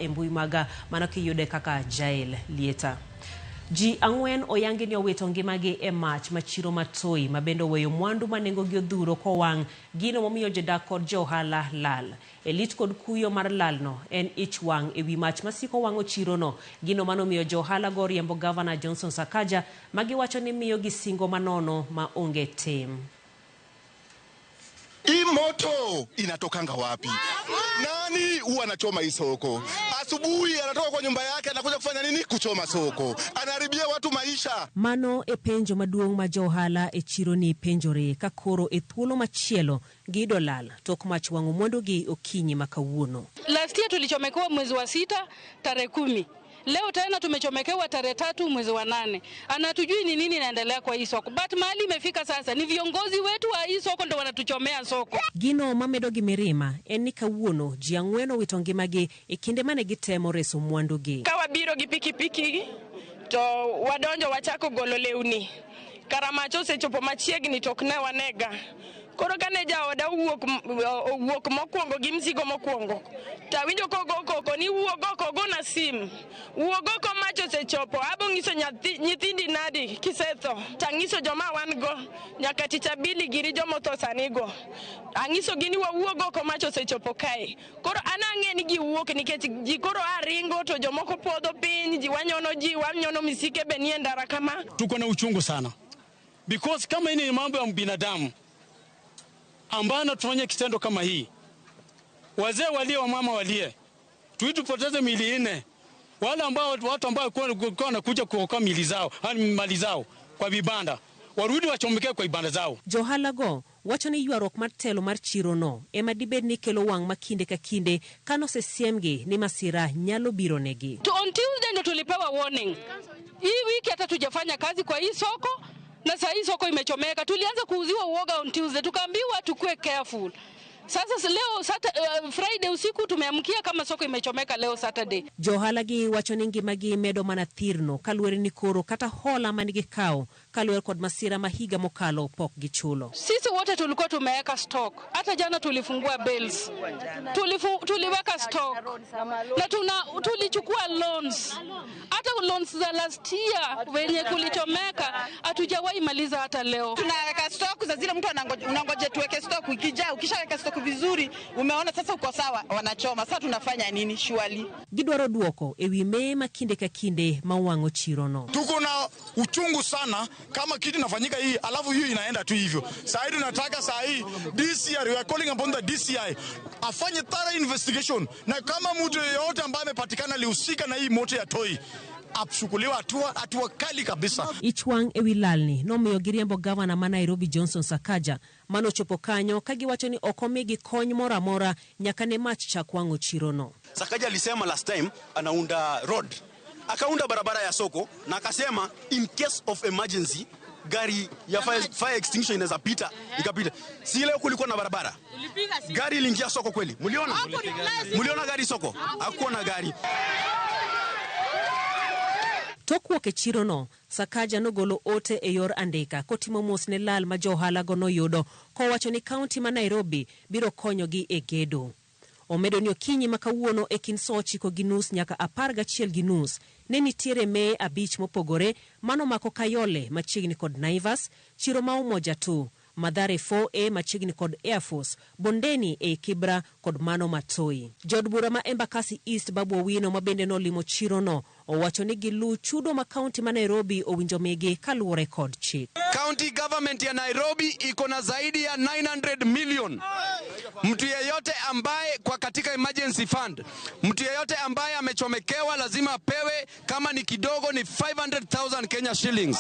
E mbui maga mano kiyude kaka Jael Lieta. Ji 4 oyangi ni owito ngimagi e mach ma chiro ma Toi ma bende oweyo mwandu ma nengogi odhuro kowang', gino momiyo jodak kod jo ohala lal. E lit kod kuyo mar lalno en ich wang' e wi mach masiko wang'o chirono, gino manomiyo jo ohala go riembo Gavana Johnson Sakaja ma giwacho ni miyogi singo manono ma onge tim. Hii moto inatokanga wapi? Nani huwa anachoma hii soko? Asubuhi anatoka kwa nyumba yake anakuja kufanya nini? Kuchoma soko. Anaharibia watu maisha. Mano e penjo maduong' ma jo ohala e chironi penjore ka koro e thuolo machielo giyudo lal tok mach wang'o mwandugi okinyi ma kawuono. Last year tulichomekewa mwezi wa 6 tarehe 10. Leo tena tumechomekewa tarehe 3 mwezi wa 8. Anatujui ni nini inaendelea kwa hii soko. But mahali imefika sasa ni viongozi wetu wa hii soko ndo wanatuchomea soko. Gino mamedo gi mirima en ni kawuono ji 4 owito ngimagi e kinde mane gitemo reso mwandugi. Ka wabiro gi pikipiki to wadonjo wachako golo lewni. Kara mach osechopo machiegni to ok ne wanega. Koro kane jaoda owuok mokwongo gi mzigo mokwongo, to awinjo kogo koko ni wuog oko, gona sim. Wuog oko mach osechopo, abo ng'iso nyithindi nadi kisetho. To ang'iso joma wan go, nyaka tich abili giri jomotho sani go. Ang'iso gi ni wawuog oko mach osechopo kae. Koro an ang'e ni giwuok nikech ji koro a ringo to jomoko podho piny, ji wanyono ji, wanyono misike be nie ndara kama. Tuko na uchungu sana. Because kama hii ni mambo ya binadamu ambayo anatufanyia kitendo kama hii, wazee walie, wamama walie, tuitupoteze miili 4. Wale ambao watu ambao kwa wanakuja kuokoa miili zao, yani mali zao kwa vibanda, warudi wachomeke kwa vibanda zao. Johala go wacho ni ywaruok mar telo mar chirono ema dibed ni kelo wang' ma kinde ka kinde kanosesiemgi ni masira nyalo biro negi. To on Tuesday ndo tulipewa warning. Hii wiki hata tujafanya kazi kwa hii soko. Na saa hii soko imechomeka. Tulianza kuuziwa uoga on Tuesday, tukaambiwa tukue careful. Sasa leo Friday usiku tumeamkia kama soko imechomeka leo Saturday. Johala gi wacho ni ngimagi medo mana thirno kaluwore ni koro kata hola manigi kawo kaluwore kod masira ma higa mokalo pok gichulo. Sisi wote tulikuwa tumeweka stock. Hata jana tulifungua bales. Tuliweka stock. Na tulichukua loans. Hata loans za last year wenye kulichomeka hatujawahi maliza hata leo. Tunaweka stock za zile mtu unangoja tuweke stock, ikijaa ukishaweka stock vizuri umeona sasa uko sawa, wanachoma. Sasa tunafanya nini surely? Gidwaro duoko e wi meye ma kinde ka kinde ma wang'o chirono. Tuko na uchungu sana kama kitu inafanyika hii alafu hiyo inaenda tu hivyo. Sasa hivi tunataka saa hii DCI, we are calling upon the DCI afanye thorough investigation, na kama mtu yeyote ambaye amepatikana alihusika na hii moto ya Toi achukuliwe hatua kali kabisa. Ich wang' e wi lalni nomiyo giriembo gavana ma Nairobi Johnson Sakaja manochopo kanyo ka giwacho ni ok omigi kony moro amora nyaka ne mach chak wang'o chirono. Sakaja alisema last time anaunda road, akaunda barabara ya soko na akasema in case of emergency gari ya fire extinguisher inaweza pita, ikapita. Si leo kulikuwa na barabara? Gari iliingia soko kweli? Mliona? Mliona gari soko? Hakuwa na gari. Tok wuok e chirono, Sakaja nogolo ote e yor andika kotimo mos ne lal ma jo ohala go noyudo kowacho ni kaunti ma Nairobi biro konyogi e gedo. Omedo ni okinyi ma kawuono e kind saa ochiko gi nus nyaka apar gachiel gi nus ne nitiere meye 5 mopogore manomako Kayole machiegni kod Naivas, chiro ma Umoja 2, Mathare 4A machiegni kod Air Force, Bondeni e Kibra kod mano Matoi. Jood bura ma Embakasi East Babu Owino ma bende nolimo chirono owacho ni gilu chudo ma kaunti ma Nairobi owinjo migi kaluwore kod chik. County government ya Nairobi iko na zaidi ya 900 million. Mtu yeyote ambaye kwa katika emergency fund, mtu yeyote ambaye amechomekewa lazima apewe, kama ni kidogo ni 500,000 Kenya shillings.